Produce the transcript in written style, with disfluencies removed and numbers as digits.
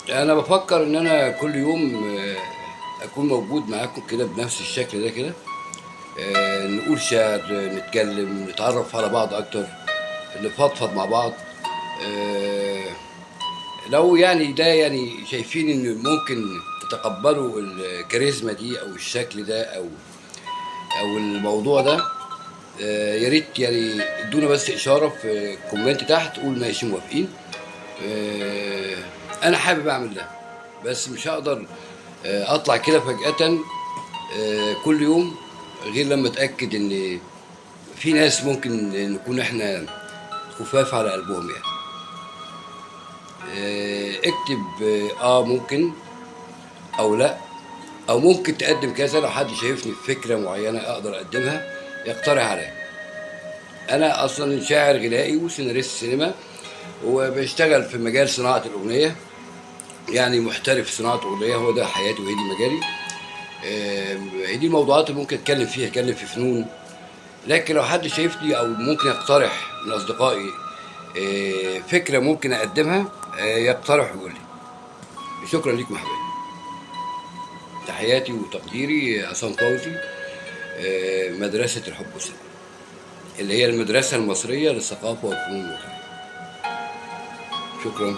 انا بفكر ان انا كل يوم اكون موجود معاكم كده بنفس الشكل ده كده، نقول شعر، نتكلم، نتعرف على بعض اكتر، نفضفض مع بعض. لو يعني ده يعني شايفين ان ممكن تتقبلوا الكاريزما دي او الشكل ده او الموضوع ده، يا ريت يعني ادونا بس اشارة في comment تحت، قول ماشي موافقين. انا حابب اعمل ده، بس مش هقدر اطلع كده فجأة كل يوم غير لما اتاكد ان في ناس ممكن نكون احنا خفاف على قلبهم يعني. اكتب ممكن او لا، او ممكن تقدم كذا. لو حد شايفني في فكرة معينة اقدر اقدمها يقترح عليا. انا اصلا شاعر غنائي وسيناريست سينما، وبشتغل في مجال صناعة الاغنية، يعني محترف صناعة اغنية، هو ده حياتي وهي دي مجالي. هي دي الموضوعات اللي ممكن اتكلم فيها، اتكلم في فنون. لكن لو حد شايفني او ممكن يقترح من اصدقائي فكرة ممكن اقدمها، يقترح ويقول لي. شكرا لكم حبايبي، تحياتي وتقديري. عصام فوزي، مدرسه الحب والسلام، اللي هي المدرسة المصرية للثقافة والفنون الوطنية. شكرا.